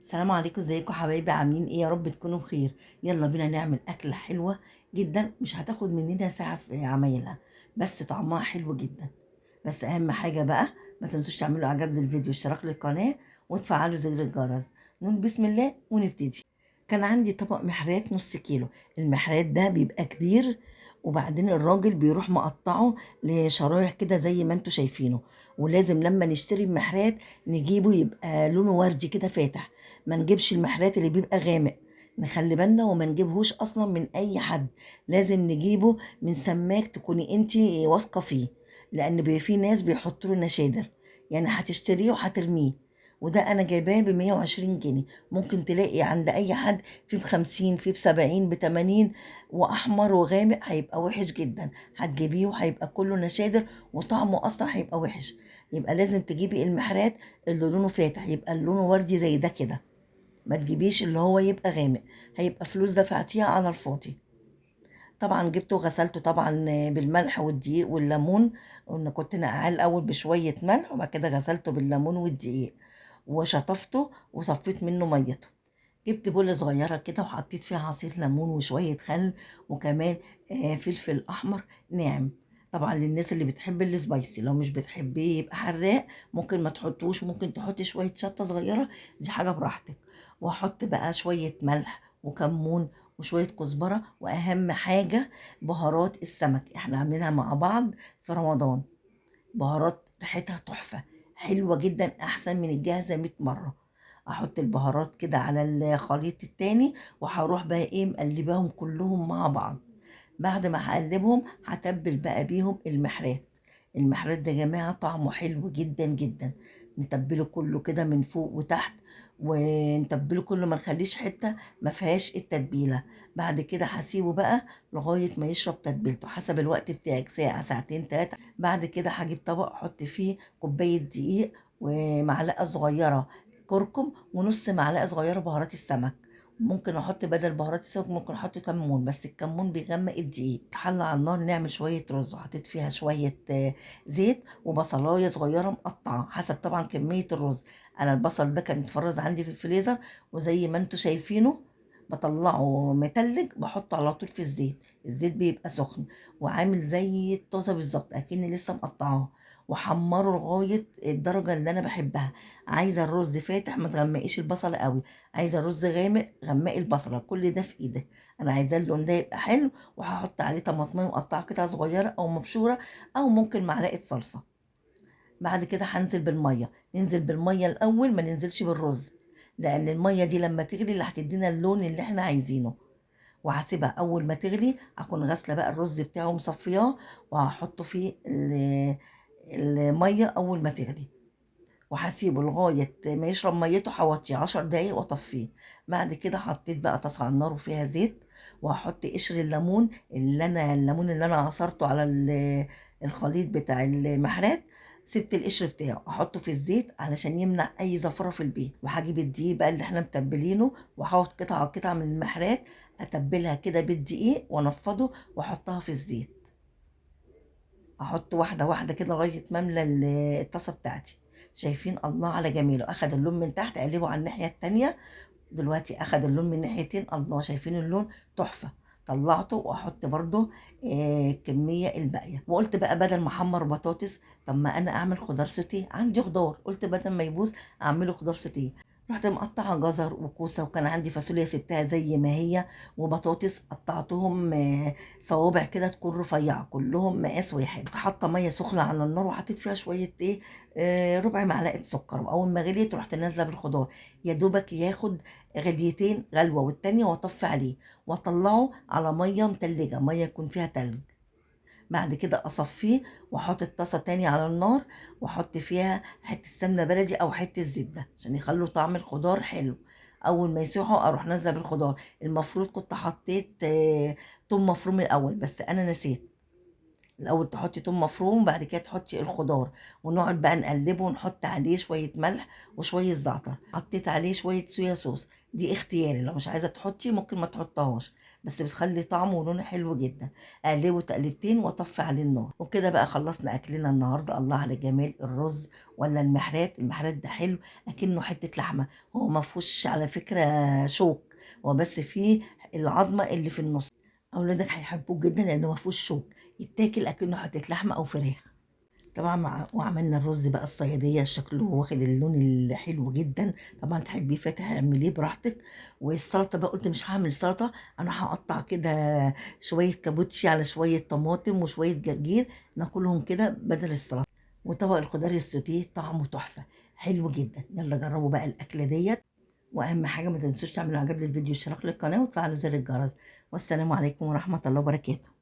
السلام عليكم، ازيكم حبايبي؟ عاملين ايه؟ يا رب تكونوا بخير. يلا بينا نعمل اكله حلوة جدا، مش هتاخد مننا ساعة في عمايلها، بس طعمها حلو جدا. بس اهم حاجة بقى ما تنسوش تعملوا اعجاب للفيديو، اشتراك للقناة، وتفعلوا زر الجرس. نقول بسم الله ونبتدي. كان عندي طبق محرات نص كيلو. المحرات ده بيبقى كبير، وبعدين الراجل بيروح مقطعه لشرايح كده زي ما انتوا شايفينه. ولازم لما نشتري المحرات نجيبه يبقى لونه وردي كده فاتح، ما نجيبش المحرات اللي بيبقى غامق، نخلي بالنا، وما نجيبهوش اصلا من اي حد، لازم نجيبه من سماك تكوني انتي واثقة فيه، لان في ناس بيحطوا له نشادر، يعني هتشتريه وهترميه. وده انا جايباه ب120 جنيه، ممكن تلاقي عند اي حد في ب50، في ب70، ب80، واحمر وغامق هيبقى وحش جدا، هتجيبيه وهيبقى كله نشادر وطعمه اصلا هيبقى وحش. يبقى لازم تجيبي المحرات اللي لونه فاتح، يبقى لونه وردي زي ده كده، ما تجيبيش اللي هو يبقى غامق، هيبقى فلوس دفعتيها على الفاضي. طبعا جبته وغسلته طبعا بالملح والدقيق والليمون، وان كنت نقعاه الاول بشوية ملح، وبعد كده غسلته بالليمون والدقيق وشطفته وصفيت منه ميته. جبت بوله صغيرة كده وحطيت فيها عصير ليمون وشوية خل، وكمان فلفل احمر ناعم. طبعا للناس اللي بتحب ال spicy، لو مش بتحبيه يبقى حراق ممكن ما تحطوش، ممكن تحطي شوية شطه صغيرة، دي حاجة براحتك. واحط بقى شوية ملح وكمون وشوية كزبره، واهم حاجة بهارات السمك، احنا عاملينها مع بعض في رمضان. بهارات ريحتها تحفة حلوة جدا، احسن من الجاهزة 100 مرة. احط البهارات كده على الخليط التاني، وهروح بقى مقلباهم كلهم مع بعض. بعد ما هقلبهم هتبل بقى بيهم المحرات. المحرات ده يا جماعة طعمه حلو جدا جدا، نتبله كله كده من فوق وتحت، ونتبله كله، ما نخليش حتة ما فيهاش التتبيله. بعد كده هسيبه بقى لغاية ما يشرب تتبيلته حسب الوقت بتاعك، ساعة ساعتين 3. بعد كده هجيب طبق احط فيه كوباية دقيق ومعلقة صغيرة كركم ونص معلقه صغيرة بهارات السمك. ممكن احط بدل بهارات السمك ممكن احط كمون، بس الكمون بيغمق الدقيق. حله على النار نعمل شوية رز، وحطيت فيها شوية زيت وبصلايه صغيرة مقطعه حسب طبعا كمية الرز. انا البصل ده كان متفرز عندي في الفريزر، وزي ما انتوا شايفينه بطلعه متلج بحطه على طول في الزيت. الزيت بيبقى سخن وعامل زي الطازه بالظبط اكني لسه مقطعاه، وحمره لغاية الدرجة اللي انا بحبها. عايزه الرز فاتح ما تغمقيش البصله قوي، عايزه الرز غامق غمقي البصله، كل ده في ايدك. انا عايزاه اللون ده يبقى حلو، وهحط عليه طماطميه مقطعه قطع صغيرة او مبشوره، او ممكن معلقه صلصه. بعد كده هنزل بالمية، ننزل بالمية الاول ما ننزلش بالرز، لان المية دي لما تغلي اللي هتدينا اللون اللي احنا عايزينه. وهسيبها اول ما تغلي هكون غاسله بقى الرز بتاعه مصفياه، وهحطه في المية اول ما تغلي، وهسيبه لغاية ما يشرب ميته، هوطيه 10 دقايق واطفيه. بعد كده حطيت بقى طاسه على النار وفيها زيت، وهحط قشر الليمون الليمون اللي انا عصرته على الخليط بتاع المحرات، سبت القشر بتاعه احطه في الزيت علشان يمنع اي زفره في البيت. وهجيب الدقيق بقى اللي احنا متبلينه، وهحط قطعه قطعه من المحرات اتبلها كده بالدقيق وانفضه واحطها في الزيت. احط واحدة واحدة كده لغاية ما املى الطاسه بتاعتي. شايفين الله على جميلة، اخد اللون من تحت اقلبه على الناحية التانية، دلوقتي اخد اللون من ناحيتين. الله، شايفين اللون تحفة. طلعته واحط برضو الكمية الباقية. وقلت بقى بدل ما احمر بطاطس، طب ما انا اعمل خضار سوتيه، عندي خضار، قلت بدل ما يبوظ اعمله خضار سوتيه. رحت مقطعه جزر وكوسه، وكان عندي فاصوليا سبتها زي ما هي، وبطاطس قطعتهم صوابع كده تكون رفيعة، كلهم مقاس واحد. حاطه مية سخنة على النار وحطيت فيها شوية ربع معلقه سكر، واول ما غليت رحت نازله بالخضار، يا دوبك ياخد غليتين، غلوه والتانية واطفي عليه، واطلعه على مية متلجه، مية يكون فيها تلج. بعد كده اصفيه واحط الطاسه تاني على النار، واحط فيها حتة سمنه بلدي او حتة زبدة عشان يخلوا طعم الخضار حلو. اول ما يسيحوا اروح نازله بالخضار. المفروض كنت حطيت توم مفروم الاول، بس انا نسيت. الاول تحطي توم مفروم، بعد كده تحطي الخضار، ونقعد بقى نقلبه ونحط عليه شوية ملح وشوية زعتر. حطيت عليه شوية صويا صوص، دي اختياري، لو مش عايزه تحطي ممكن ما تحطهاش، بس بتخلي طعمه ولونه حلو جدا. اقلبه تقلبتين واطفي عليه النار. وبكده بقى خلصنا اكلنا النهارده. الله على جمال الرز ولا المحرات. المحرات ده حلو اكنه حتة لحمه، هو ما فيهوش على فكرة شوك، هو بس فيه العظمة اللي في النص. اولادك هيحبوه جدا لانه ما فيهوش شوك، يتاكل اكنه حتة لحمه او فراخ. طبعا وعملنا الرز بقى الصياديه، شكله واخد اللون الحلو جدا، طبعا تحبيه فاتح اعمليه براحتك. والسلطة بقى قلت مش هعمل سلطة، انا هقطع كده شوية كابوتشي على شوية طماطم وشوية جرجير، ناكلهم كده بدل السلطة. وطبق الخضار السوتيه طعمه تحفة، حلو جدا. يلا جربوا بقى الاكلة ديت. واهم حاجة ما تنسوش تعملوا اعجاب للفيديو، اشتراك للقناة، وتفعلوا زر الجرس. والسلام عليكم ورحمة الله وبركاته.